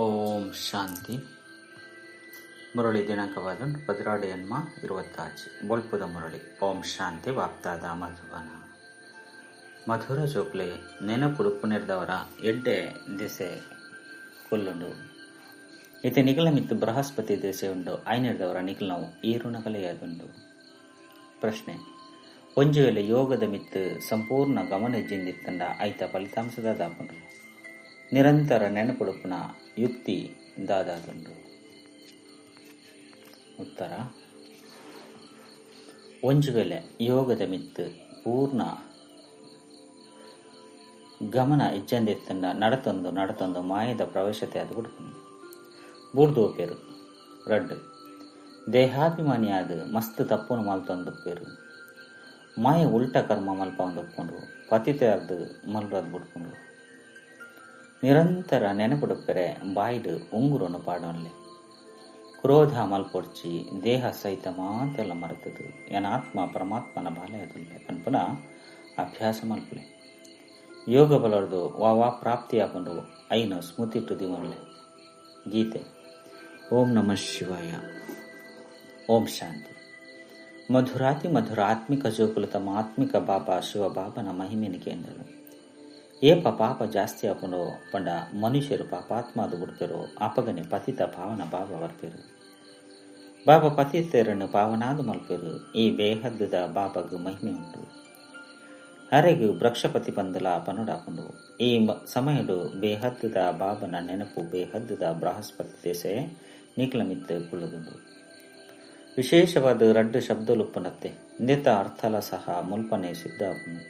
ಓಂ ಶಾಂತಿ. ಮುರಳಿ ದಿನಾಂಕವಾದ 12 ಎನ್ಮ 26 ಬೊಲ್ಪುದ ಮುರಳಿ. ಓಂ ಶಾಂತಿ. ವಾಪ್ತಾದ ಮಧುಬನ ಮಧುರ ಜೋಕ್ಲೆ ನೆನಪುಡು ಪುನೆರ್ದವರ ಎಡ್ಡೆ ದೆಸೆ ಕೊಲ್ಲುಂಡು. ಇತ್ತೆ ನಿಗಲ ಮಿತ್ತು ಬೃಹಸ್ಪತಿ ದೆಸೆ ಉಂಡು. ಐನೆರ್ದವರ ನಿಗಲವು ಈರುಣಗಲೆಯಾದುಂಡು. ಪ್ರಶ್ನೆ: ಒಂಜಿ ವೇಳೆ ಯೋಗದ ಮಿತ್ತು ಸಂಪೂರ್ಣ ಗಮನ ಜಿಂದಿತ್ತಂಡ ಐತ ಫಲಿತಾಂಶದ ದಾಪುಂಡು. ನಿರಂತರ ನೆನಪುಡುಪುನ ಯುಕ್ತಿ ದಾದಾದುಂಡು. ಉತ್ತರ: ಒಂಜಿ ವೇಳೆ ಯೋಗದ ಮಿತ್ತು ಪೂರ್ಣ ಗಮನ ಇಜ್ಜಂದಿತ್ತಂಡ ನಡತೊಂದು ನಡತೊಂದು ಮಾಯದ ಪ್ರವೇಶತೆ ಅದು ಬಿಡ್ಪುಂಡು. ಬೂರ್ದು ಪೇರು ರಡ್ಡು ದೇಹಾಭಿಮಾನಿಯಾದ ಮಸ್ತ್ ತಪ್ಪುನು ಮಲ್ತೊಂದುಪ್ಪೇರು. ಮಾಯ ಉಲ್ಟ ಕರ್ಮ ಮಲ್ಪ ಒಂದುಪ್ಪುಂಡು. ಪತಿತೆರ್ದು ಮಲ್ರದ್ ಬಿಡ್ಪುಂಡು. ನಿರಂತರ ನೆನಪುಡುಪ್ಪೆರೆ ಬಾಯಿಡು ಉಂಗುರನ್ನು ಪಾಡೊನ್ಲೆ. ಕ್ರೋಧ ಮಲ್ಪೊಡ್ಚಿ ದೇಹ ಸಹಿತ ಮಾತೆಲ್ಲ ಮರೆತದು. ಏನಾತ್ಮ ಪರಮಾತ್ಮನ ಬಾಲೆ ಅದುಲ್ಲೆ ಪನ್ಪುನ ಅಭ್ಯಾಸ ಮಲ್ಪುಲೆ. ಯೋಗ ಬಲರ್ದು ವಾ ಪ್ರಾಪ್ತಿ ಆಪುಂಡು ಐನು ಸ್ಮೃತಿಟ್ಟು ದಿವನ್ಲೆ. ಗೀತೆ. ಓಂ ನಮಃ ಶಿವಾಯ. ಓಂ ಶಾಂತಿ. ಮಧುರಾತಿ ಮಧುರ ಆತ್ಮಿಕ ಜೋಕುಲು ತಮ್ಮ ಆತ್ಮಿಕ ಬಾಬಾ ಶಿವ ಬಾಬನ ಮಹಿಮೆನ ಕೇಂದ್ರರು. ಏಪ ಪಾಪ ಜಾಸ್ತಿ ಆಪುಂಡು ಪಂಡ ಮನುಷ್ಯರು ಪಾಪಾತ್ಮ ಅದು ಬಿಡ್ಪೇರು. ಅಪಗನೆ ಪತಿತ ಪಾವನ ಬಾಬಾ ಬರ್ಪೇರು. ಬಾಬಾ ಪತಿತರನ್ನು ಪಾವನಾದು ಮಲ್ಪೇರು. ಈ ಬೇಹದ್ದುದ ಬಾಬಾಗು ಮಹಿಮೆ ಉಂಟು. ಅರೆಗು ವೃಕ್ಷಪತಿ ಪಂದಲ ಪನುಡಾಪುಂಡು. ಈ ಸಮಯಡು ಬೇಹದ್ದುದ ಬಾಬನ ನೆನಪು ಬೇಹದ್ದುದ ಬೃಹಸ್ಪತಿ ದೇಸೆ ನಿಕ್ಲಮಿತ್ತು ಕುಳ್ಳುದುಂಡು. ವಿಶೇಷವಾದ ರಡ್ಡು ಶಬ್ದಲುಪ್ಪನತ್ತೆ ನಿತ ಅರ್ಥಲ ಸಹ ಮುಲ್ಪನೆ ಸಿದ್ಧ ಆಪುಂಡು.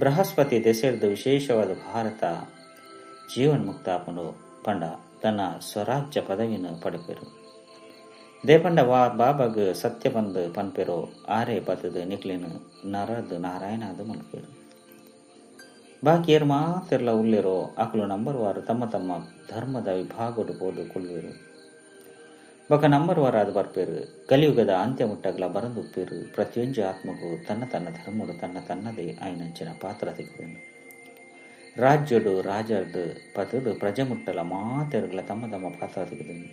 ಬೃಹಸ್ಪತಿ ದೆಸೆರ್ದು ವಿಶೇಷವಾದ ಭಾರತ ಜೀವನ್ಮುಕ್ತ ಆಪುಂಡು ಪಂಡ ತನ್ನ ಸ್ವರಾಜ್ಯ ಪದವಿಯನ್ನು ಪಡೆಪೇರು. ದೇಪಂಡ ವಾ ಬಾಬಾಗ್ ಸತ್ಯ ಬಂದು ಪನ್ಪೇರೋ ಆರೆ ಬತ್ತದು ನಿಕ್ಲೇನು ನರದು ನಾರಾಯಣ ಅದು ಮಲ್ಪೇರು. ಬಾಕಿ ಏರು ಮಾತೆರ್ಲ ಉಲ್ಲೇರೋ ಅಕಲು ನಂಬರ್ ವಾರು ತಮ್ಮ ತಮ್ಮ ಧರ್ಮದ ವಿಭಾಗಡು ಪೋದು ಕೊಳ್ಳುವೆರು. ಬೊಕ ನಂಬರ್ ವಾರ ಅದು ಬರ್ಪೇರು. ಕಲಿಯುಗದ ಅಂತ್ಯ ಮುಟ್ಟಗ್ಲ ಬರಂದುಪ್ಪೇರು. ಪ್ರತಿಯೊಂಜಿ ಆತ್ಮಗೂ ತನ್ನ ತನ್ನ ಧರ್ಮಡು ತನ್ನ ತನ್ನದೇ ಆಯ್ನಂಚಿನ ಪಾತ್ರ ತಿಕ್ಕುವೆನು. ರಾಜ್ಯಡು ರಾಜರ್ದು ಪತದು ಪ್ರಜೆ ಮುಟ್ಟಲ ಮಾತೆರುಗಳ ತಮ್ಮ ತಮ್ಮ ಪಾತ್ರ ತಿಕ್ಕುದನು.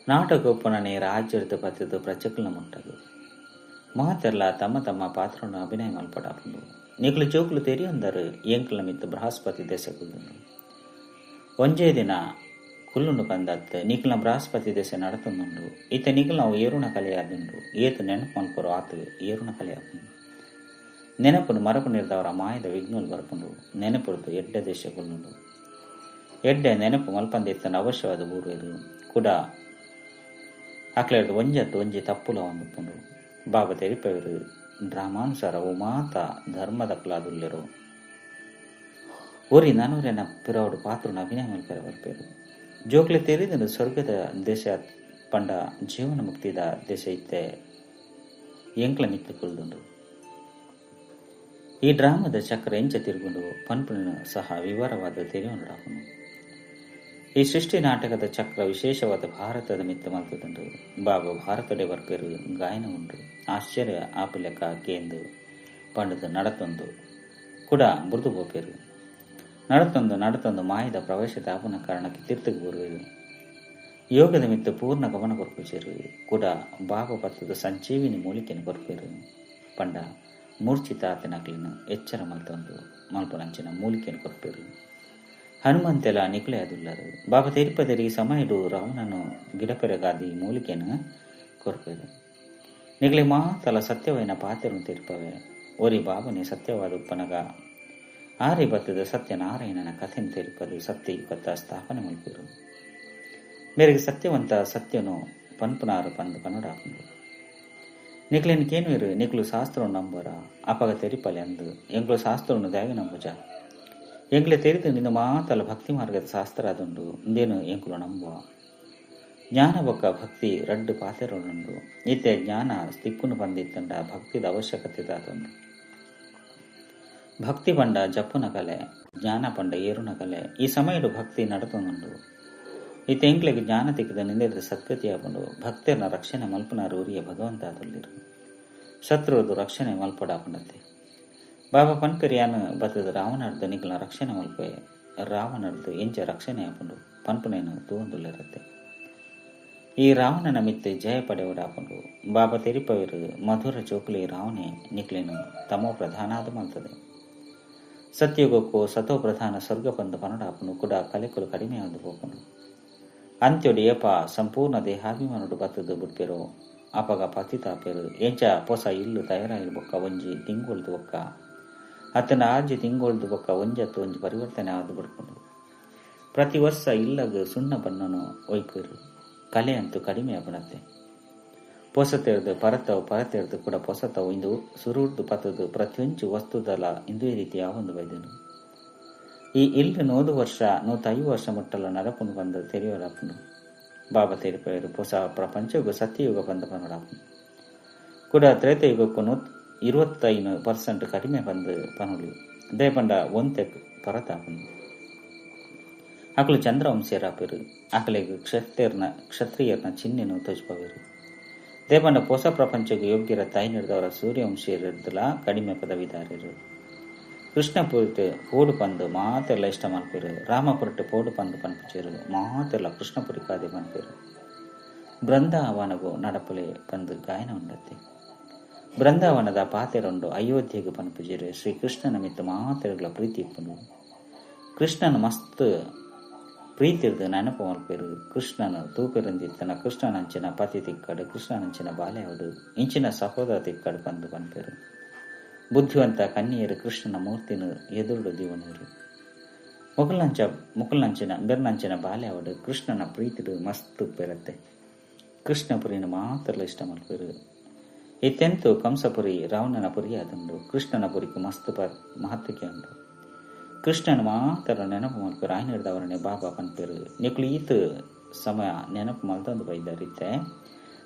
ನಾಟಕ ಒಪ್ಪನನೆ ರಾಜ್ಯದ ಪತದು ಪ್ರಜೆಗಳ ಮುಟ್ಟದು ಮಾತೆರ್ಲ ತಮ್ಮ ತಮ್ಮ ಪಾತ್ರವನ್ನು ಅಭಿನಯ ಮಲ್ಪಡಾಪುಂಡು. ನಿಕ್ಲು ಜೋಕ್ಲು ತೆರಿಯೊಂದರು ಎಂಕ್ಲ ಮಿತ್ತು ಬೃಹಸ್ಪತಿ ದೆಸೆ ಕುಲ್ದುಂಡು. ಒಂಜೇ ದಿನ ಕುಲ್ಲುಂಡು ಪಂದತ್ ನಿಕ್ಲ ಬೃಹಸ್ಪತಿ ದೆಸೆ ನಡತೊಂದುಂಡು. ಇತ್ತೆ ನಿಕ್ಲ ನಾವು ಏರುಣ ಕಲೆಯಾದುಂಡು. ಏತು ನೆನಪು ಮಲ್ಪರು ಆತು ಏರುಣ ಕಲೆಯಾಪುಂಡು. ನೆನಪುನು ಮರಪು ನಿರ್ದವರ ಮಾಯದ ವಿಘ್ನಲು ಬರ್ಪುಂಡು. ನೆನಪುಡ್ದು ಎಡ್ಡೆ ದೇಶ ಕುಲ್ಲುಂಡು. ಎಡ್ಡೆ ನೆನಪು ಮಲ್ಪಂದಿತ್ತನ ಅವಶ್ಯವಾದ ಬೂರುವೆರು ಕೂಡ ಅಕ್ಲೆರ್ದು ಒಂಜತ್ತು ಒಂಜಿ ತಪ್ಪುಲ ಒಂದುಪ್ಪುಂಡು. ಬಾಬಾ ತೆರಿಪವರು ಡ್ರಾಮಾನುಸಾರ ಓ ಮಾತ ಧರ್ಮದ ಕುಲಾದುಲ್ಲೆರು. ಒರಿ ನಾನೂರೇನ ಪಿರವಡು ಪಾತ್ರನ ಅಭಿನಯ ಮಲ್ಪೆರ ಬರ್ಪೇರು. ಜೋಕ್ಲೆ ತೆರಿದ ಸ್ವರ್ಗದ ದೇಶ ಪಂಡ ಜೀವನ ಮುಕ್ತಿದ ದೇಶ ಇತ್ತೆ ಎಂಕ್ಲ ಮಿತ್ತು ಕುಲ್ದುಂಡು. ಈ ಡ್ರಾಮದ ಚಕ್ರ ಎಂಚ ತಿರುಗುಂಡು ಪನ್ಪುನ ಸಹ ವಿವರವಾದ ತೆರೆಯುಂಡಾಪುನು. ಈ ಸೃಷ್ಟಿ ನಾಟಕದ ಚಕ್ರ ವಿಶೇಷವಾದ ಭಾರತದ ಮಿತ್ತು ಮಲ್ತದುಂಡು. ಬಾಬು ಭಾರತಡೆ ಬರ್ಪೇರು ಗಾಯನ ಉಂಡು. ಆಶ್ಚರ್ಯ ಆಪುಲೆಕ್ಕ ಕೇಂದು ಪಂಡದು ನಡತೊಂದು ಕೂಡ ಬುರ್ದು ಬೋಪೇರು. ನಡತೊಂದು ನಡತೊಂದು ಮಾಯದ ಪ್ರವೇಶದ ಆಪುನ ಕಾರಣಕ್ಕೆ ತೀರ್ಥಕ್ಕೆ ಬರುವುದು. ಯೋಗದ ಮಿತ್ತು ಪೂರ್ಣ ಗಮನ ಕೊರ್ಪುಚೇರು ಕೂಡ ಬಾಬಾ ಪತ್ತದ ಸಂಜೀವಿನಿ ಮೂಲಿಕೆಯನ್ನು ಕೊರ್ಪೇರು. ಪಂಡ ಮೂರ್ಛಿತ ಆತನಕ್ಲಿನ ಎಚ್ಚರ ಮಲ್ತೊಂದು ಮಲ್ಪನಂಚಿನ ಮೂಲಿಕೆಯನ್ನು ಕೊರ್ಪೇರು. ಹನುಮಂತೆಲ ನಿಕ್ಲೆ ಅದುಲ್ಲರು. ಬಾಬಾ ತೆರಿಪದರಿ ಸಮಯಡು ರಾವಣನು ಗಿಡಪೆರಗಾದಿ ಮೂಲಿಕೆಯನ್ನು ಕೊರ್ಪೇರು. ನಿಕ್ಲೆ ಮಾತಲ ಸತ್ಯವೈನ ಪಾತ್ರನು ತೆರಿಪವೆ. ಒರಿ ಬಾಬನೇ ಸತ್ಯವಾದ ಉಪ್ಪನಗ ಆರೆ ಬತ್ತದ ಸತ್ಯನಾರಾಯಣನ ಕಥೆಯನ್ನು ತೆರಿಪದು ಸತ್ಯಯುಗತ ಸ್ಥಾಪನೆ ಮಲ್ಪೇರು. ಮೇರೆಗೆ ಸತ್ಯವಂತ ಸತ್ಯನು ಪನ್ಪುನಾರು ಪಂದು ಪನ್ನುಡಾಪುಂಡು. ನಿಕ್ಲೇನು ಕೇನುವಿರು ನಿಕ್ಲು ಶಾಸ್ತ್ರವನ್ನು ನಂಬರ ಅಪಗ ತೆರಿಪಲೆ ಅಂದು ಎಂಕ್ಲು ಶಾಸ್ತ್ರವನ್ನು ದ್ಯಾಗ ನಂಬುಜ. ಎಂಕ್ಲೆ ತೆರಿದು ನಿನ್ನ ಮಾತಲ ಭಕ್ತಿ ಮಾರ್ಗದ ಶಾಸ್ತ್ರ ಅದುಂಡು ಇಂದೇನು ಎಂಕ್ಲು ನಂಬುವ. ಜ್ಞಾನ ಬೊಕ್ಕ ಭಕ್ತಿ ರಡ್ಡು ಪಾತೆರುಂಡು. ಇತ್ತೆ ಜ್ಞಾನ ತಿಕ್ಕುನು ಬಂದಿತ್ತಂಡ ಭಕ್ತಿದ ಅವಶ್ಯಕತೆ ದಾತುಂಡು. ಭಕ್ತಿ ಪಂಡ ಜಪ್ಪುನ ಕಲೆ, ಜ್ಞಾನ ಪಂಡ ಏರುನ ಕಲೆ. ಈ ಸಮಯಡು ಭಕ್ತಿ ನಡತೊಂದುಂಡು. ಇತ್ತೆ ಎಂಕ್ಲೆಗ್ ಜ್ಞಾನ ತಿಕ್ಕದ ನಿಂದೆದ ಸದ್ಗತಿ ಆಪುಂಡು. ಭಕ್ತರನ ರಕ್ಷಣೆ ಮಲ್ಪುನಾರು ಉರಿಯ ಭಗವಂತ ಆದುಲ್ಲೆರು. ಶತ್ರುದು ರಕ್ಷಣೆ ಮಲ್ಪಡಾಪುಂಡತ್ತೆ. ಬಾಬಾ ಪನ್ಪೆರಿಯಾನು ಬತ್ತದ ರಾವಣಾರ್ದ ನಿಕ್ಲ ರಕ್ಷಣೆ ಮಲ್ಪೆ. ರಾವಣರ್ದು ಎಂಚ ರಕ್ಷಣೆ ಆಪುಂಡು ಪನ್ಪುನೆನ್ ತೂವೊಂದುಲ್ಲೆರತ್ತೆ. ಈ ರಾವಣನ ಮಿತ್ತ್ ಜಯ ಪಡೆವೊಡಾಪುಂಡು. ಬಾಬಾ ತೆರಿಪವೆರ್ ಮಧುರ ಜೋಕುಲೆ ರಾವಣೆ ನಿಕ್ಲೆನ್ ತಮೋ ಪ್ರಧಾನಾದ್ ಮಲ್ತದೆ. ಸತ್ಯಯುಗಕ್ಕೂ ಸತೋ ಪ್ರಧಾನ ಸ್ವರ್ಗ ಪಂದ್ ಪನೊಡಾಪುಂಡು ಕುಡ ಕಲೆಕುಲು ಕಡಿಮೆ ಆವೊಂದು ಪೋಪುಂಡು. ಅಂತ್ಯೊಡು ಏಪ ಸಂಪೂರ್ಣ ದೇಹಾಭಿಮಾನೊಡು ಬತ್ತುದು ಬುಡ್ಪೆರೋ ಅಪಗ ಪತಿತಾಪೆರ್ ಎಂಚ ಪೊಸ ಇಲ್ಲು ತಯಾರಾಯಿನ ಬೊಕ್ಕ ಒಂಜಿ ತಿಂಗೊಳ್ದು ಬೊಕ್ಕ ಅತ್ತಂಡ ಆಜಿ ತಿಂಗೊಳ್ದು ಬೊಕ್ಕ ಒಂಜತ್ತು ಒಂಜಿ ಪರಿವರ್ತನೆ ಆದ್ ಬುಡ್ಪುಂಡು. ಪ್ರತಿ ವರ್ಷ ಇಲ್ಲಗ್ ಸುಣ್ಣ ಬಣ್ಣೊನು ಒಯ್ಪೆರ್. ಕಲೆ ಅಂತೂ ಕಡಿಮೆ ಆಪುಂಡತ್ತೆ. ಪೊಸತೆರ್ದ್ ಪರತವು ಪರತೆರ್ದ್ ಕುಡ ಪೊಸತವು ಇಂದು ಸುರುರ್ದು ಪತ್ತುದು ಪ್ರತಿಯೊಂಜಿ ವಸ್ತುದಲ ಇಂದುವೆ ರೀತಿ ಆವೊಂದು ಬೈದುಂಡು. ಈ ಇಲ್ಲ್ 100 ವರ್ಷ 150 ವರ್ಷ ಮುಟ್ಟಲ ನಡಪುಂಡು ಪಂದ್ ತೆರಿಯೊಡಾಪುಂಡು. ಬಾಬಾ ತೆರಿಪವೆರ್ ಪೊಸ ಪ್ರಪಂಚೊಗು ಸತ್ಯಯುಗ ಪಂದ್ ಪನೊಡಾಪುಂಡು. ಕುಡ ತ್ರೇತಾಯುಗಕ್ಕೂ 25% ಕಡಿಮೆ ಪಂದ್ ಪನೊಲಿ. ದಾಯೆ ಪಂಡ ಒಂತೆ ಪರತಾಪುಂಡು. ಅಕುಲು ಚಂದ್ರವಂಶೀಯರಾಪೆರ್. ಅಕಲೆಗ್ ಕ್ಷತ್ರಿಯರ್ನ ಚಿಹ್ನೆನ್ ತೋಜಿಪವೆರ್. ದಾಯೆ ಪಂಡ ಪೊಸ ಪ್ರಪಂಚೊಗು ಯೋಗ್ಯರ ತಾಯಿನಿರ್ದವರ ಸೂರ್ಯವಂಶೀಯೆರೆರ್ದ್ಲಾ ಕಡಿಮೆ ಪದವೀಧರೆರ್. ಕೃಷ್ಣಪುರಿಟ್ ಪೋಡು ಪಂದ್ ಮಾತೆರ್ಲಾ ಇಷ್ಟ ಮಲ್ಪೆರ್. ರಾಮಪುರಿಟ್ ಪೋಡು ಪಂದ್ ಪನ್ಪುಜೆರ್. ಮಾತೆರ್ಲಾ ಕೃಷ್ಣಪುರಿಕಾದೆ ಪನ್ಪೆರ್. ಬೃಂದಾವನಗು ನಡಪುಲೆ ಪಂದ್ ಗಾಯನ ಉಂಡತ್ತೆ. ಬೃಂದಾವನದ ಪಾತೆರೊಂಡು ಅಯೋಧ್ಯೆಗ್ ಪನ್ಪುಜೆರ್. ಶ್ರೀ ಕೃಷ್ಣನ ಮಿತ್ತ್ ಮಾತೆರ್ಗ್ಲಾ ಪ್ರೀತಿ ಇಪ್ಪುಂಡು. ಕೃಷ್ಣನ್ ಮಸ್ತ್ ಪ್ರೀತಿರ್ದ್ ನೆನಪು ಮಲ್ಪೆರ್. ಕೃಷ್ಣನ್ ತೂಪೆರೆಂದಿತ್ತನ ಕೃಷ್ಣನಂಚಿನ ಪತಿ ತಿಕ್ಕಡ್, ಕೃಷ್ಣನಂಚಿನ ಬಾಲೆ ಆವಡ್, ಇಂಚಿನ ಸಹೋದರ ತಿಕ್ಕಡ್ ಪಂದ್ ಪನ್ಪೆರ್. ಬುದ್ಧಿವಂತ ಕನ್ಯೆಯೆರ್ ಕೃಷ್ಣನ ಮೂರ್ತಿನ್ ಎದುರುಡು ದೀವೊನುವೆರ್. ಮುಕುಲ್ನಂಚಿನ ಬೆರ್ನಂಚಿನ ಬಾಲೆ ಆವಡ್ ಕೃಷ್ಣನ ಪ್ರೀತಿಡ್ ಮಸ್ತ್ ಉಪ್ಪೆರತ್ತೆ. ಕೃಷ್ಣಪುರಿನ್ ಮಾತೆರ್ಲಾ ಇಷ್ಟ ಮಲ್ಪೆರ್. ಇತ್ತೆಂತು ಕಂಸಪುರಿ ರಾವಣನ ಪುರಿ ಆದುಂಡು. ಕೃಷ್ಣನ ಪುರಿಕ್ ಮಸ್ತ್ ಮಹತ್ವಕ್ಕೆ ಉಂಡು. ಕೃಷ್ಣನ ಮಾತೆರ್ಲಾ ನೆನಪು ಮಲ್ಪೆರ್. ಆಯನಿರ್ದವರನೆ ಬಾಬಾ ಪನ್ಪೆರ್. ನಿಕುಲು ಈತ್ ಸಮಯ ನೆನಪು ಮಲ್ತೊಂದು ಬೈದರ್ ಇತ್ತೆ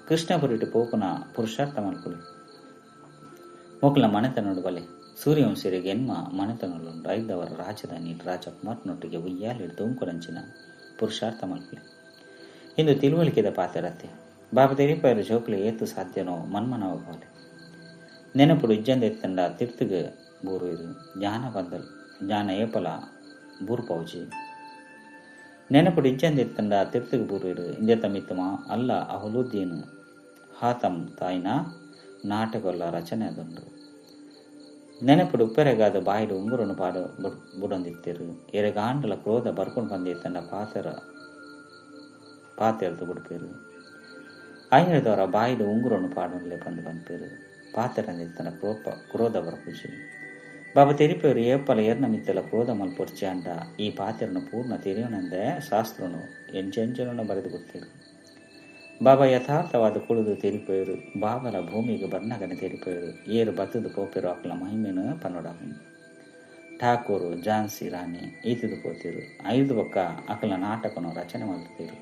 ಕೃಷ್ಣಪುರಿಟ್ ಪೋಪುನ ಪುರುಷಾರ್ಥ ಮಲ್ಪುಲೆ. ಮೊಕುಲ್ನ ಮನೆತನೊಡು ಬಲೆ ಸೂರ್ಯವಂಶೀಯೆರೆಗ್ ಎನ್ಮ ಮನೆತನೊಲುಂಡು. ಐದವರ ರಾಜಧಾನಿ ರಾಜಕುಮಾರನೊಟ್ಟಿಗೆ ಉಯ್ಯಾಲೆಡ್ ತೂಂಕುನಂಚಿನ ಪುರುಷಾರ್ಥ ಮಲ್ಪುಲೆ. ಇಂದು ತಿಳುವಳಿಕೆದ ಪಾತೆರತ್ತೆ. ಬಾಬಾ ತೆರಿಪವೆರ್ ಜೋಕುಲೆ ಏತ್ ಸಾಧ್ಯನೋ ಮನ್ಮನವ ಬಾಲೆ. ನೆನಪುಡು ಇಜ್ಜಂದೆ ಇತ್ತಂಡ ತಿರ್ತುಗ್ ಬೂರುವೆರ್. ಜ್ಞಾನ ಬಂದಲ್ ಜ್ಞಾನ ಏಪಲ ಬೂರ್ಪವುಜಿ. ನೆನಪುಡು ಇಜ್ಜಂದೆ ಇತ್ತಂಡ ತಿರ್ತುಗ್ ಬೂರುವೆರ್. ಇಂದೆತ ಮಿತ್ತ್ ಅಲ್ಲ ಅಹುಲುದ್ದೀನ್ ಹಾತಮ್ ತಾಯಿನ ನಾಟಕೊಲ್ಲ ರಚನೆ ಆದುಂಡು. ನೆನಪುಡು ಉಪ್ಪೆರೆಗಾದ್ ಬಾಯಿಡ್ ಉಂಗುರೊನು ಪಾಡ್ ಬುಡೊಂದಿತ್ತೆರ್. ಎರೆಗಾಂಡಲ ಕ್ರೋಧ ಬರ್ಪುಂಡು ಪಂದ್ ಇತ್ತಂಡ ಪಾತೆರ್ದ್ ಬುಡ್ಪೆರ್. ಆಯನದವರ ಬಾಯಿಡ್ ಉಂಗುರೊನು ಪಾಡೊನ್ಲೆ ಪಂದ್ ಪನ್ಪೆರ್. ಪಾತೆರಂದಿತ್ತಂಡ ಕ್ರೋಧ ಬರ್ಪುಜಿ. ಬಾಬಾ ತೆರಿಪೆರ್ ಏಪಲ ಏರ್ನ ಮಿತ್ತೆಲ ಕ್ರೋಧ ಮಲ್ಪೊಡ್ಚಿ ಅಂಡ ಈ ಪಾತೆರನು ಪೂರ್ಣ ತೆರಿಯೊನಂದೆ ಶಾಸ್ತ್ರನು ಎಂಚೆಂಚನೋ ಬರೆದು ಕೊಡ್ತೇರು. ಬಾಬಾ ಯಥಾರ್ಥವಾದ ಕುಳಿದು ತೆರಿಪೆರು. ಬಾಬಲ ಭೂಮಿಗೆ ಬರ್ನಗನೆ ತೆರಿಪೆರು. ಏರು ಬತ್ತದು ಪೋಪೆರು ಅಕ್ಲ ಮಹಿಮೆನು ಪನೊಡಾಪುಂಡು. ಠಾಕೂರು ಝಾನ್ಸಿ ರಾಣಿ ಈತದು ಪೋತಿರು. ಐದು ಬೊಕ್ಕ ಅಕಲ ನಾಟಕನು ರಚನೆ ಮಲ್ತಿರು.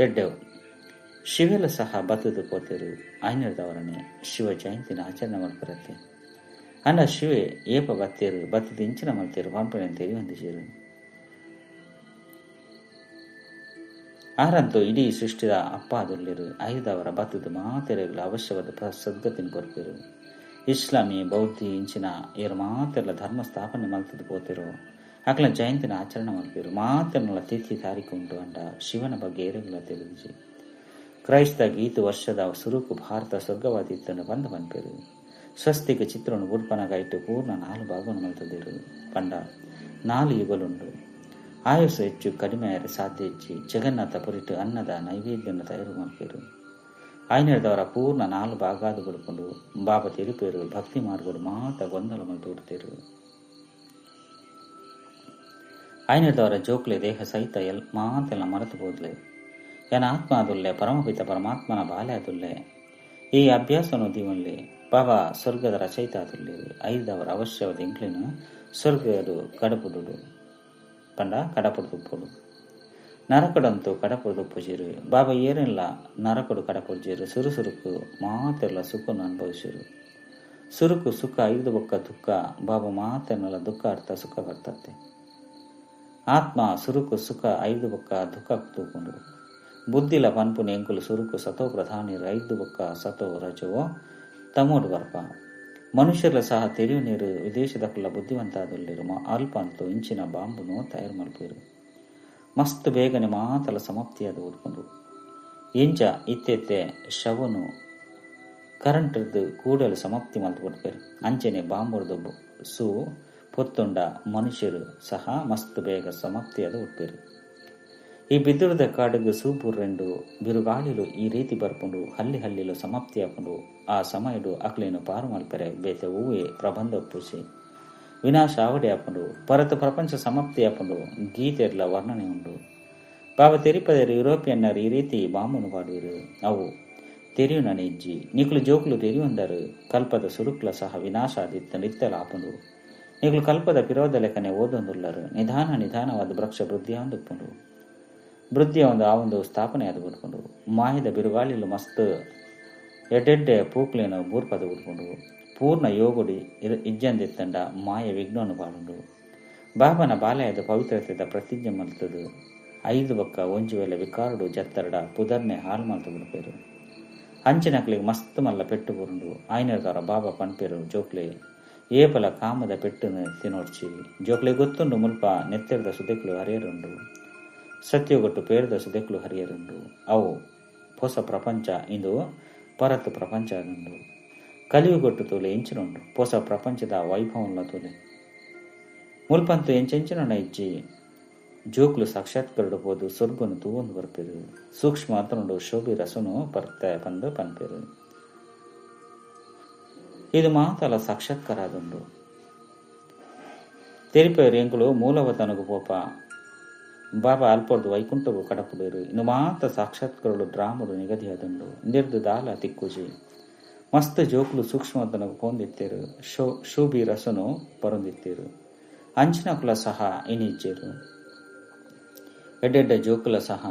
ಎಡ್ಡೆವು ಶಿವೆಲ ಸಹ ಬತ್ತದು ಪೋತಿರು. ಐನರ್ದವರನೆ ಶಿವ ಜಯಂತಿನ ಆಚರಣೆ ಮಲ್ಪರತ್ತೆ. ಅಂಡ ಶಿವೆ ಏಪ ಬತ್ತೇರು ಬತ್ತದು ಇಂಚಿನ ಮಲ್ತೇರು ಪಂಪನೆ ತೆರಿಯೊಂದಿಜೆರು. ಆರಂತೂ ಇಡೀ ಸೃಷ್ಟಿದ ಅಪ್ಪ ಆದುಲ್ಲೆರು. ಐದವರ ಬತ್ತದು ಮಾತೆರೆಗ್ಲ ಅವಶ್ಯವಾದ ಸದ್ಗತಿನ ಕೊರ್ಪೆರು. ಇಸ್ಲಾಮಿ ಬೌದ್ಧಿ ಇಂಚಿನ ಏರು ಮಾತೆರ್ಲ ಧರ್ಮ ಸ್ಥಾಪನೆ ಮಲ್ತದು ಪೋತಿರು. ಅಕಲ ಜಯಂತಿನ ಆಚರಣೆ ಮಲ್ಪೆರು. ಮಾತೆರ್ನಲ ತಿಥಿ ತಾರೀಕು ಉಂಟು ಅಂಡ ಶಿವನ ಬಗ್ಗೆ ಏರೆಗ್ಲ ತಿಳಿದಿಜಿ. ಕ್ರೈಸ್ತ ಗೀತು ವರ್ಷದ ಸುರುಕು ಭಾರತ ಸ್ವರ್ಗವಾದಿತ್ತನ್ನು ಬಂದು ಪನ್ಪೆರು. ಸ್ವಸ್ತಿಕ ಚಿತ್ರವನ್ನು ಬುಡ್ಪನಗ ಇಟ್ಟು ಪೂರ್ಣ 4 ಭಾಗವನ್ನು ಮಲ್ತದಿರು. ಪಂಡ 4 ಯುಗಲುಂಡು. ಆಯುಸ್ಸು ಹೆಚ್ಚು ಕಡಿಮೆ ಆಯರೆ ಸಾಧ್ಯ ಹೆಚ್ಚಿ. ಜಗನ್ನಾಥ ಪುರಿಟು ಅನ್ನದ ನೈವೇದ್ಯವನ್ನು ತಯಾರು ಮಲ್ಪೆರು. ಆಯನದವರ ಪೂರ್ಣ 4 ಭಾಗಾದ ಬುಡ್ಕೊಂಡು ಬಾಬಾ ತೆರಿಪೇರು. ಭಕ್ತಿ ಮಾರ್ಗಡು ಮಾತ ಗೊಂದಲ ಮಲ್ತು ಬಿಡ್ತೇರು. ಆಯನದವರ ಜೋಕ್ಲೆ ದೇಹ ಸಹಿತ ಮಾತೆಲ್ಲ ಮರೆತು ಹೋದ್ಲೆ. ಎನ ಆತ್ಮ ಅದುಲ್ಲೆ ಪರಮಪಿತ ಪರಮಾತ್ಮನ ಬಾಲೆ ಅದುಲ್ಲೆ. ಈ ಅಭ್ಯಾಸನು ದೀವನ್ಲಿ. ಬಾಬಾ ಸ್ವರ್ಗದ ರಚಯಿತ ಅದುಲ್ಲೆ. ಐದವರ ಅವಶ್ಯವಾದ ಇಂಕ್ಲಿನ ಸ್ವರ್ಗದ ಕಡಪುಡು ಪಂಡ ಕಡಪುಡು ನರಕಡಂತೂ ಕಡಪುಡು ಪೂಜೆರು. ಬಾಬಾ ಏರೆಲ್ಲ ನರಕಡು ಕಡಪುಡ್ಜೇರು. ಸುರುಸುರುಕು ಮಾತೆಲ್ಲ ಸುಖವನ್ನು ಅನುಭವಿಸಿರು. ಸುರುಕು ಸುಖ ಐದು ಬೊಕ್ಕ ದುಃಖ. ಬಾಬಾ ಮಾತೆನ್ನೆಲ್ಲ ದುಃಖ ಅರ್ಥ ಸುಖ ಬರ್ತತ್ತೆ. ಆತ್ಮ ಸುರುಕು ಸುಖ ಐದು ಬೊಕ್ಕ ದುಃಖ ತೂಕೊಂಡು ಬುದ್ಧಿಲ ಪನ್ಪುನ ಎಂಕುಲು ಸುರುಕು ಸತೋ ಪ್ರಧಾನಿರು. ಐದು ಬೊಕ್ಕ ಸತೋ ರಜವೋ ತಮೋಡು ಬರ್ಪ. ಮನುಷ್ಯರ್ಲ ಸಹ ತೆರಿಯುನೇರು ವಿದೇಶದಕುಲ್ಲ ಬುದ್ಧಿವಂತಾದುಲ್ಲೆರ್ ಅಲ್ಪ ಅಂತೂ ಇಂಚಿನ ಬಾಂಬುನು ತಯಾರು ಮಲ್ಪೆರ್. ಮಸ್ತ್ ಬೇಗನೆ ಮಾತಲ ಸಮಾಪ್ತಿಯಾದ್ ಉಡ್ಪುಂಡು. ಇಂಚ ಇತ್ತೆತ್ತೆ ಶವನು ಕರೆಂಟ್ರ್ದ್ ಕೂಡಲು ಸಮಾಪ್ತಿ ಮಲ್ತ್ ಕೊಡ್ಪೆರ್. ಅಂಚನೆ ಬಾಂಬುರ್ದು ಸೂ ಪೊತ್ತುಂಡ ಮನುಷ್ಯರು ಸಹ ಮಸ್ತ್ ಬೇಗ ಸಮಾಪ್ತಿಯಾದ್ ಉಡ್ಪೆರ್. ಈ ಬಿದುರುದ ಕಾಡುಗು ಸೂಪುರ್ರೆಂಡು ಬಿರುಗಾಳಿಲು ಈ ರೀತಿ ಬರ್ಪುಂಡು ಹಲ್ಲಿ ಹಲ್ಲಿಲು ಸಮಾಪ್ತಿ ಆಪುಂಡು. ಆ ಸಮಯಡು ಅಕ್ಲೆನು ಪಾರು ಮಲ್ಪೆರೆ ಬೇತೆ ಒವ್ವೆ ಪ್ರಬಂಧ ಪೂಜೆ ವಿನಾಶ ಆವಡೆ ಆಪುಂಡು. ಪರತ ಪ್ರಪಂಚ ಸಮಾಪ್ತಿ ಆಪುಂಡು. ಗೀತೆಡ್ಲ ವರ್ಣನೆ ಉಂಡು. ಬಾಬಾ ತೆರಿಪದರು ಯುರೋಪಿಯನ್ನರು ಈ ರೀತಿ ಬಾಂಬುನು ಪಾಡುವರು. ಅವು ತೆರಿಯುನ ಇಜ್ಜಿ. ನಿಕುಲು ಜೋಕುಲು ತೆರಿಯುಂದರು ಕಲ್ಪದ ಸುರುಕ್ಲ ಸಹ ವಿನಾಶ ಆದಿತ್ತ ನಿತ್ಯಲ ಆಪುಂಡು. ನಿಕುಲು ಕಲ್ಪದ ಪಿರೋಧ ಲೆಕ್ಕನೆ ಓದೊಂದುಲ್ಲರು. ನಿಧಾನ ನಿಧಾನವಾದ ವೃಕ್ಷ ವೃದ್ಧಿಯಾಂದುಪ್ಪುಂಡು. ವೃದ್ಧಿಯ ಒಂದು ಆ ಒಂದು ಸ್ಥಾಪನೆ ಆದ ಬಿಡ್ಕೊಂಡು ಮಾಹಿದ ಬಿರುಗಾಳಿಲು ಮಸ್ತ್ ಎಡ್ಡೆಡ್ಡೆ ಪೂಕ್ಲೇನು ಬೂರ್ಪದ ಬಿಡ್ಕೊಂಡು ಪೂರ್ಣ ಯೋಗುಡಿ ಇಜ್ಜಂದಿತ್ತಂಡ ಮಾಯ ವಿಘ್ನವನ್ನು ಪಾಡುಂಡು. ಬಾಬನ ಬಾಲಯದ ಪವಿತ್ರತೆದ ಪ್ರತಿಜ್ಞೆ ಮಲ್ತದು 5 ಬಕ್ಕ ಒಂಜಿ ವೇಳೆ ವಿಕಾರುಡು ಜತ್ತರಡ ಪುದರ್ನೆ ಹಾಲು ಮಲ್ತು ಬಿಡ್ಪೇರು. ಅಂಚಿನಕ್ಲಿಗೆ ಮಸ್ತ್ ಮಲ್ಲ ಪೆಟ್ಟು ಬುರುಂಡು. ಆಯ್ನರ್ದಾರ ಬಾಬಾ ಪನ್ಪೇರು ಜೋಕ್ಲೆ ಏಪಲ ಕಾಮದ ಪೆಟ್ಟುನು ತಿನೋಡ್ಚಿ. ಜೋಕ್ಲೆ ಗೊತ್ತುಂಡು ಮುಲ್ಪ ನೆತ್ತೆರದ ಸುದೆಕ್ಲು ಹರಿಯರುಂಡು. ಸತ್ಯಗೊಟ್ಟು ಪೇರದ ಸುದೆಕ್ಲು ಹರಿಯರುಂಡು. ಅವು ಹೊಸ ಪ್ರಪಂಚ ಇಂದು ಪರತ್ ಪ್ರಪಂಚ ಅದುಂಡು. ಕಲಿಯುಗೊಟ್ಟು ತೋಲೆ ಎಂಚಿನುಂಡು ಹೊಸ ಪ್ರಪಂಚದ ವೈಭವನ್ಲ ತೋಲೆ ಮುಲ್ಪಂತು ಎಂಚೆಂಚಿನ ಇಜ್ಜಿ. ಜೋಕ್ಲು ಸಾಕ್ಷಾತ್ಕರಡು ಪೋದು ಸ್ವರ್ಗನು ತೂವೊಂದು ಬರ್ಪೇರು. ಸೂಕ್ಷ್ಮ ಅಂತನುಂಡು ಶೋಭಿ ರಸನು ಪರ್ತ ಪಂದು ಪನ್ಪೇರು. ಇದು ಮಾತಲ ಸಾಕ್ಷಾತ್ಕಾರ ಅದುಂಡು. ತೆರಿಪೇರು ಎಂಕುಲು ಮೂಲವತನಗು ಪೋಪ ಬಾಬಾ ಅಲ್ಪೊರ್ದು ವೈಕುಂಠಗು ಕಡಪುಡೇರು. ಇನ್ನು ಮಾತ ಸಾಕ್ಷಾತ್ಕರಳು ಡ್ರಾಮಡು ನಿಗದಿಯಾದುಂಡು. ನಿರ್ದು ದಾಲ ತಿಕ್ಕುಜಿ. ಮಸ್ತ್ ಜೋಕ್ಲು ಸೂಕ್ಷ್ಮತನಗು ಪೋಂದಿತ್ತೇರು. ಶೋಭಿ ರಸನು ಪರೊಂದಿತ್ತೇರು. ಅಂಚಿನಕುಲ ಸಹ ಇನಿಜ್ಜೇರು. ಎಡ್ಡೆಡ್ಡ ಜೋಕುಲ ಸಹ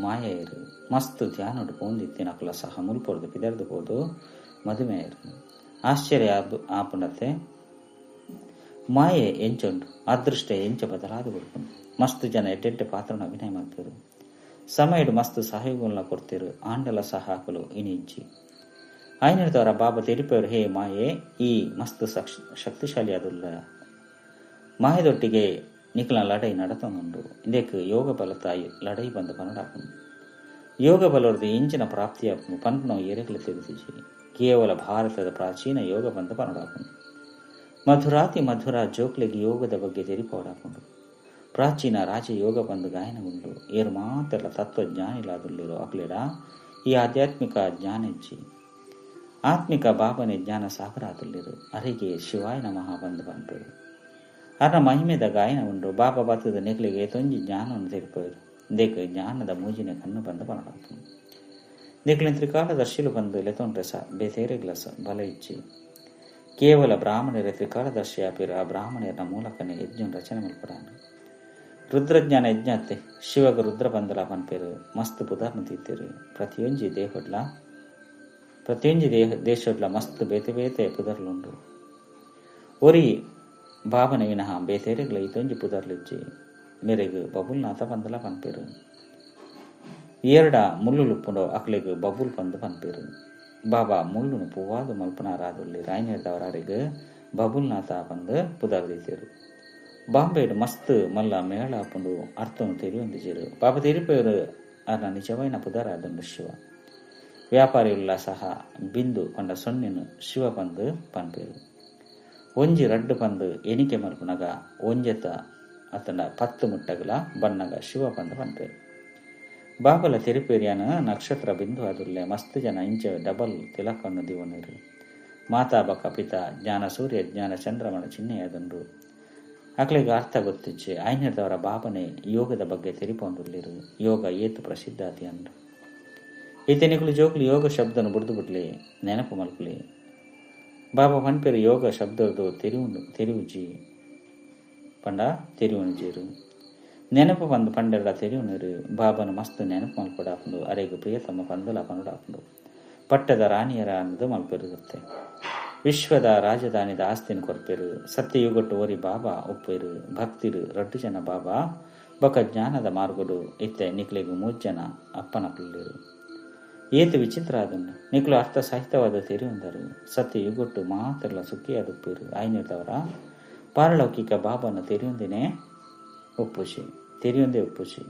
ಮಾಯೆಯರು. ಮಸ್ತ್ ಧ್ಯಾನಡು ಪೋಂದಿತ್ತಿನಕುಲ ಸಹ ಮುಲ್ಪೊರ್ದು ಪಿದರ್ದು ಪೋದು ಮದುಮೆಯರು. ಆಶ್ಚರ್ಯ ಆಪುಂಡತೆ ಮಾಯೆ ಎಂಚುಂಡು ಅದೃಷ್ಟ ಎಂಚ ಬದಲಾದ ಬಿಡ್ಪುಂಡು. ಮಸ್ತ್ ಜನ ಎಡ್ಡೆಡ್ಡೆ ಪಾತ್ರನ ಅಭಿನಯ ಮಾಡ್ತಿರು. ಸಮಯಡು ಮಸ್ತ್ ಸಹಯೋಗಗಳನ್ನ ಕೊಡ್ತಿರು. ಆಂಡಲ ಸಹ ಹಾಕಲು ಇನಿಜ್ಜಿ. ಆಯ್ನಿಡ್ದವರ ಬಾಬಾ ತೆರಿಪೇರು ಹೇ ಮಾಯೆ ಈ ಮಸ್ತ್ ಶಕ್ತಿಶಾಲಿ ಅದುಲ್ಲ. ಮಾಯದೊಟ್ಟಿಗೆ ನಿಖಲ ಲಡೈ ನಡತನುಂಡು. ಇಂದಕ್ಕೆ ಯೋಗ ಬಲತ ಲಡೈ ಬಂದು ಪನಡಾಪುಂಡು. ಯೋಗ ಬಲರ್ದು ಇಂಚಿನ ಪ್ರಾಪ್ತಿಯಾಪುಂಡು ಪನ್ಪುನ ಏರೆಗ್ಲ ತಿಳಿದಿಜಿ. ಕೇವಲ ಭಾರತದ ಪ್ರಾಚೀನ ಯೋಗ ಬಂದು ಪನಡಾಪುಂಡು. ಮಧುರಾತಿ ಮಧುರ ಜೋಕ್ಲೆಗೆ ಯೋಗದ ಬಗ್ಗೆ ತೆರಿಪೋಡಾಪುಂಡು. ಪ್ರಾಚೀನ ರಾಜಯೋಗ ಬಂದು ಗಾಯನ ಉಂಡು. ಏರು ಮಾತೆಲ್ಲ ತತ್ವಜ್ಞಾನಿಲಾದುಲ್ಲಿರೋ ಅಕ್ಲೆಡ ಈ ಆಧ್ಯಾತ್ಮಿಕ ಜ್ಞಾನೆಜ್ಜಿ. ಆತ್ಮಿಕ ಬಾಬನೆ ಜ್ಞಾನ ಸಾಗರಾದುಲ್ಲಿರು. ಅರೆಗೆ ಶಿವಾಯ ನಮಃ ಬಂದು ಬಂದರು. ಅರ್ನ ಮಹಿಮೆದ ಗಾಯನ ಉಂಡು. ಬಾಬಾ ಬತ್ತದ ನೆಕ್ಲಿಗೆ ತೊಂಜಿ ಜ್ಞಾನವನ್ನು ತೆರಿಪೋರು. ದೇಕ ಜ್ಞಾನದ ಮೂಜಿನ ಕಣ್ಣು ಬಂದು ಬನಡಾಪುಂಡು. ನೆಕ್ಲಿನ ತ್ರಿಕಾಲದರ್ಶಿಲು ಬಂದು ಲೆತೊಂಡ್ರೆ ಸ ಬೇತೇರೆಗ್ಲ ಸ ಬಲ ಇಜ್ಜಿ. ಕೇವಲ ಬ್ರಾಹ್ಮಣರ ತ್ರಿಕಾಲದರ್ಶಿ ಆಪಿರ ಆ ಬ್ರಾಹ್ಮಣರ ಮೂಲಕನೇ ಯಜ್ಞ ರಚನೆ ಮಲ್ಪಡಾನು. ರುದ್ರಜ್ಞಾನ ಯಜ್ಞಾತೆ ಶಿವಗ ರುದ್ರ ಬಂದಲ ಪನ್ಪೇರು. ಮಸ್ತ್ ಪುದರ್ನ ತೀತೇರು. ಪ್ರತಿಯೊಂಜಿ ದೇಹೊಡ್ಲ ಪ್ರತಿಯೊಂಜಿ ದೇಶೊಡ್ಲ ಮಸ್ತ್ ಬೇತೆ ಬೇತೆ ಪುದರ್ಲುಂಡು. ಒರಿ ಬಾಬನ ವಿನಃ ಬೇತೇರೆಗ್ಲ ಇತೊಂಜಿ ಪುದರ್ಲಿಜ್ಜಿ. ಮೇರೆಗ್ ಬಬುಲ್ನಾಥ ಬಂದಲ ಪನ್ಪೇರು. ಏರಡ ಮುಳ್ಳುಲುಪ್ಪುಂಡೋ ಅಕ್ಲೆಗ್ ಬಬುಲ್ ಬಂದು ಪನ್ಪೇರು. ಬಾಬಾ ಮುಳ್ಳುನು ಪೂವಾದು ಮಲ್ಪನಾರಾದುಲ್ಲಿ ರಾಯನೇರ್ದವರಾರಿಗ್ ಬಬುಲ್ನಾಥ ಬಂದು ಪುದರ್ ದೀತೇರು. ಬಾಂಬೆಡ್ ಮಸ್ತ್ ಮಲ್ಲ ಮೇಳ ಆಪುಂಡು. ಅರ್ಥನು ತೆರಿಯೊಂದಿಜೇರು. ಬಾಬಾ ತೆರಿಪೇರು ಅರ್ನ ನಿಜವೈನ ಪುದರ್ ಆದುಂಡು ಶಿವ. ವ್ಯಾಪಾರಿಯುಲ್ಲ ಸಹ ಬಿಂದು ಪಂಡ ಸೊನ್ನೆನು ಶಿವ ಬಂದು ಪನ್ಪೇರು. ಒಂಜಿ ರಡ್ಡು ಪಂದು ಎಣಿಕೆ ಮಲ್ಪುನಗ ಒಂಜೆತ ಅತನ 10 ಮುಟ್ಟಗಲ ಬನ್ನಗ ಶಿವ ಬಂದು ಪನ್ಪೇರು. ಬಾಬಲ ತೆರಿಪೇರಿಯಾನ ನಕ್ಷತ್ರ ಬಿಂದು ಆದುಲ್ಲೆ. ಮಸ್ತ್ ಜನ ಇಂಚೆ ಡಬಲ್ ತಿಲಕನ್ನು ದಿವನರು. ಮಾತಾ ಬಕ ಪಿತ ಜ್ಞಾನ ಸೂರ್ಯ ಜ್ಞಾನ ಚಂದ್ರಮಣ ಚಿಹ್ನೆಯಾದುಂಡು. ಅಕ್ಲೆಗ್ ಅರ್ಥ ಗೊತ್ತಿಜ್ಜೆ. ಆಯ್ನಿರ್ದವರ ಬಾಬನೆ ಯೋಗದ ಬಗ್ಗೆ ತೆರಿಪೊಂದುಲ್ಲಿರು. ಯೋಗ ಏತು ಪ್ರಸಿದ್ಧಾತಿ ಅಂದ್ರು. ಈತನಿಕುಲು ಜೋಕ್ಲು ಯೋಗ ಶಬ್ದನು ಬುಡ್ದು ಬಿಡ್ಲಿ ನೆನಪು ಮಲ್ಪಲಿ. ಬಾಬಾ ಪನ್ಪೇರು ಯೋಗ ಶಬ್ದದ್ದು ತೆರಿವುಜಿ ಪಂಡ ತೆರಿವುನಿಜೇರು. ನೆನಪು ಬಂದು ಪಂಡೆರಡ ತೆರಿಯುನರು. ಬಾಬನ ಮಸ್ತ್ ನೆನಪು ಮಲ್ಪಡಾಪುಂಡು. ಅರೆಗ್ ಪ್ರಿಯತಮ ಪಂದಲ ಪನುಡಾಪುಂಡು. ಪಟ್ಟದ ರಾಣಿಯರ ಅನ್ನೋದು ಮಲ್ಪೆರುಗುತ್ತೆ. ವಿಶ್ವದ ರಾಜಧಾನಿದ ಆಸ್ತಿನ ಕೊರ್ಪೇರು. ಸತ್ಯಯುಗಟ್ಟು ಓರಿ ಬಾಬಾ ಒಪ್ಪೇರು. ಭಕ್ತಿರು ರಡ್ಡು ಜನ ಬಾಬಾ ಬಕ ಜ್ಞಾನದ ಮಾರ್ಗಡು ಇತ್ತೆ ನಿಕ್ಲೆಗ್ 3 ಜನ ಅಪ್ಪನಕುಲ್ಲೇರು. ಏತ್ ವಿಚಿತ್ರ ಆದುಂಡು. ನಿಕುಲು ಅರ್ಥ ಸಹಿತವಾದ ತೆರಿಯೊಂದರು. ಸತ್ಯ ಯುಗೊಟ್ಟು ಮಾತೆರ್ಲ ಸುಖಿಯಾದುಪ್ಪುವೆರ್. ಆಯಿನೆಡ್ದಾವರ ಪಾರಲೌಕಿಕ ಬಾಬಾನ ತೆರಿಯೊಂದಿನೇ ಉಪ್ಪುಜಿ, ತೆರಿಯೊಂದೇ ಉಪ್ಪುಜಿ.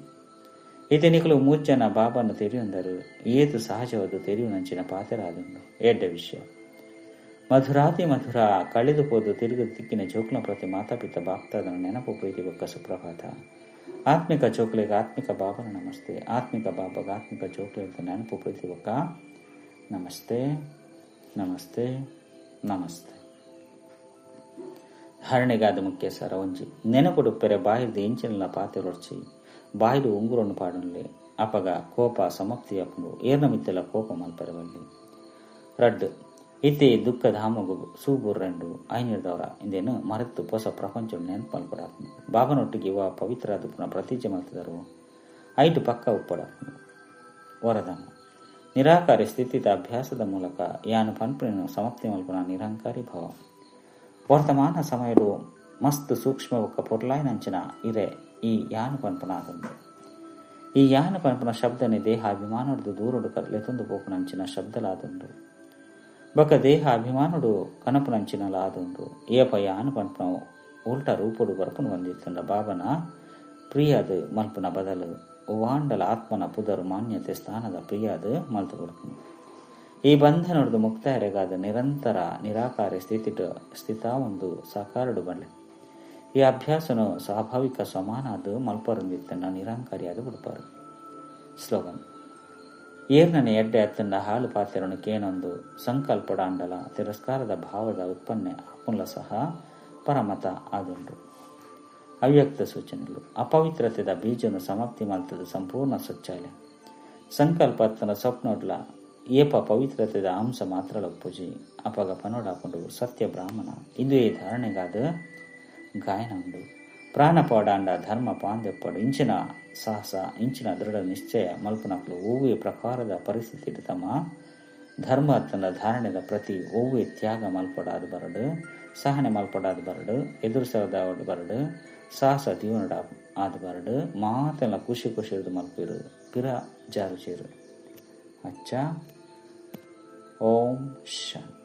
ಇತ್ತೆ ನಿಕುಲು ಮೂಜನ ಬಾಬಾನ ತೆರಿಯೊಂದರು. ಏತ್ ಸಹಜವಾದ ತೆರಿಯುನಂಚಿನ ಪಾತೆರ ಆದುಂಡು. ಎಡ್ಡೆ ವಿಷಯ. ಮಧುರಾತಿ ಮಧುರ ಕಳೆದು ಪೋದು ತಿರುಗು ತಿಕ್ಕಿನ ಜೋಕ್ಲ ಪ್ರತಿ ಮಾತಾಪಿತ ಬಾಪ್ತಾದನ ನೆನಪು ಪ್ರೀತಿ ಬೊಕ್ಕ ಸುಪ್ರಭಾತ. ಆತ್ಮಿಕ ಜೋಕ್ಲೆಗ್ ಆತ್ಮಿಕ ಬಾಬನ ನಮಸ್ತೆ. ಆತ್ಮಿಕ ಬಾಬಾಗ ಆತ್ಮಿಕ ಜೋಕ್ಲೆಗ್ ನೆನಪು ಪ್ರೀತಿ ಬೊಕ್ಕ ನಮಸ್ತೆ ನಮಸ್ತೆ ನಮಸ್ತೆ. ಧಾರಣೆಗಾದ ಮುಖ್ಯ ಸರ ಒಂಜಿ ನೆನಪುಡುಪ್ಪೆರೆ ಬಾಯಿರ್ದ್ ಎಂಚಿನಲ ಪಾತೆರೊಡ್ಚಿ. ಬಾಯಿಡ್ ಉಂಗುರೊನು ಪಾಡೊನ್ಲೆ. ಅಪಗ ಕೋಪ ಸಮಾಪ್ತಿ ಆಪುಂಡು. ಏರ್ನ ಮಿತ್ತ್ಲ ಕೋಪ ಮಲ್ಪೆರೆ ಬಲ್ಲಿ. ರಡ್ಡ್ ಇತ್ತೆ ದುಃಖ ಧಾಮೊಗು ಸೂ ಬೂರ್ರೆಂಡು. ಐನೆಡ್ದಾವರ ಇಂದೆನ್ ಮರೆತ್ ಪೊಸ ಪ್ರಪಂಚೊನು ನೆನಪು ಮಲ್ಪೊಡಾಪುಂಡು. ಬಾಬನೊಟ್ಟಿಗೆ ವಾ ಪವಿತ್ರ ಆದುಪ್ಪುನ ಪ್ರತಿಜ್ಞೆ ಮಲ್ತ್ದರು ಐಟ್ ಪಕ್ಕ ಉಪ್ಪೊಡಾಪುಂಡು. ವರದಾನ ನಿರಾಕಾರಿ ಸ್ಥಿತಿದ ಅಭ್ಯಾಸದ ಮೂಲಕ ಯಾನ್ ಪನ್ಪುನೆನ್ ಸಮಾಪ್ತಿ ಮಲ್ಪುನ ನಿರಂಕಾರಿ ಭವ. ವರ್ತಮಾನ ಸಮಯಡು ಮಸ್ತ್ ಸೂಕ್ಷ್ಮ ಬೊಕ್ಕ ಪೊರ್ಲಾಯಿನಂಚಿನ ಇರೆ ಈ ಯಾನ್ ಪನ್ಪುನ ಆದುಂಡು. ಈ ಯಾನ್ ಪನ್ಪುನ ಶಬ್ದನೆ ದೇಹ ಅಭಿಮಾನೊಡ್ದು ದೂರೊಡು ಲೆತೊಂದು ಪೋಪುನಂಚಿನ ಶಬ್ದಲಾದುಂಡು. ಬೊಕ್ಕ ದೇಹ ಅಭಿಮಾನೊಡು ಕನಪುನಂಚಿನಲ ಆದುಂಡು. ಏಪ ಯಾನ್ ಪನ್ಪುನ ಉಲ್ಟ ರೂಪೊಡು ಬರ್ಪುನು ಪಂದಿತ್ತುಂಡ ಬಾಬನ ಪ್ರಿಯಾದ್ ಮಲ್ಪುನ ಬದಲು ಒವ್ವಾಂಡಲ ಆತ್ಮನ ಪುದರ್ ಮಾನ್ಯತೆ ಸ್ಥಾನದ ಪ್ರಿಯಾದ್ ಮಲ್ತ್ ಕೊರ್ಪುಂಡು. ಈ ಬಂಧನೊಡ್ದು ಮುಕ್ತಾಯೆರೆಗಾದ್ ನಿರಂತರ ನಿರಾಕಾರಿ ಸ್ಥಿತಿಟ್ ಸ್ಥಿತಾವೊಂದು ಸಾಕಾರಡು ಬಲ್ಲೆ. ಈ ಅಭ್ಯಾಸನು ಸ್ವಾಭಾವಿಕ ಸಮಾನಾದ್ ಮಲ್ಪರಂದಿತ್ತಂಡ ನಿರಂಕಾರಿಯಾದ್ ಬುಡ್ಪಾರು. ಸ್ಲೋಗನ್ ಏರ್ನನೆ ಎಡ್ಡೆ ಅತ್ತಂಡ ಹಾಳು ಪಾತೆರನು ಕೇನೊಂದು ಸಂಕಲ್ಪಡಾಂಡಲ ತಿರಸ್ಕಾರದ ಭಾವದ ಉತ್ಪನ್ನ ಆಪುನ್ಲ ಸಹ ಪರಮತ ಆದುಂಡು. ಅವ್ಯಕ್ತ ಸೂಚನೆಲು ಅಪವಿತ್ರತೆದ ಬೀಜನು ಸಮಾಪ್ತಿ ಮಲ್ತದ ಸಂಪೂರ್ಣ ಸ್ವಚ್ಛಾಲೆ. ಸಂಕಲ್ಪ ಅತ್ತಂಡ ಸ್ವಪ್ನೊಡ್ಲ ಏಪ ಪವಿತ್ರತೆದ ಅಂಶ ಮಾತ್ರಲ ಉಪ್ಪುಜಿ. ಅಪಗ ಪನೊಡಾಪುಂಡು ಸತ್ಯ ಬ್ರಾಹ್ಮಣ. ಇಂದುವೇ ಧಾರಣೆಗಾದ ಗಾಯನ ಉಂಡು. ಪ್ರಾಣ ಪೋಡಾಂಡ ಧರ್ಮ ಪಾಂದೆಪ್ಪಡು. ಇಂಚಿನ ಸಾಹಸ ಇಂಚಿನ ದೃಢ ನಿಶ್ಚಯ ಮಲ್ಪುನಕ್ಲು ಒವ್ವೇ ಪ್ರಕಾರದ ಪರಿಸ್ಥಿತಿಡ್ ತಮ್ಮ ಧರ್ಮ ಅತ್ತಂಡ ಧಾರಣೆದ ಪ್ರತಿ ಒವ್ವೇ ತ್ಯಾಗ ಮಲ್ಪೊಡಾದ್ ಬರಡು, ಸಹನೆ ಮಲ್ಪೊಡಾದ್ ಬರಡು, ಎದುರಿಸದಾವಡ್ ಬರಡು, ಸಾಹಸ ದೀವನಡ ಆದ್ ಬರಡು, ಮಾತೆಲ್ಲ ಖುಷಿ ಖುಷಿರ್ದು ಮಲ್ಪಿರು ಪಿರ ಜಾರುಜೇರು. ಅಚ್ಚ, ಓಂ ಶಾಂತಿ.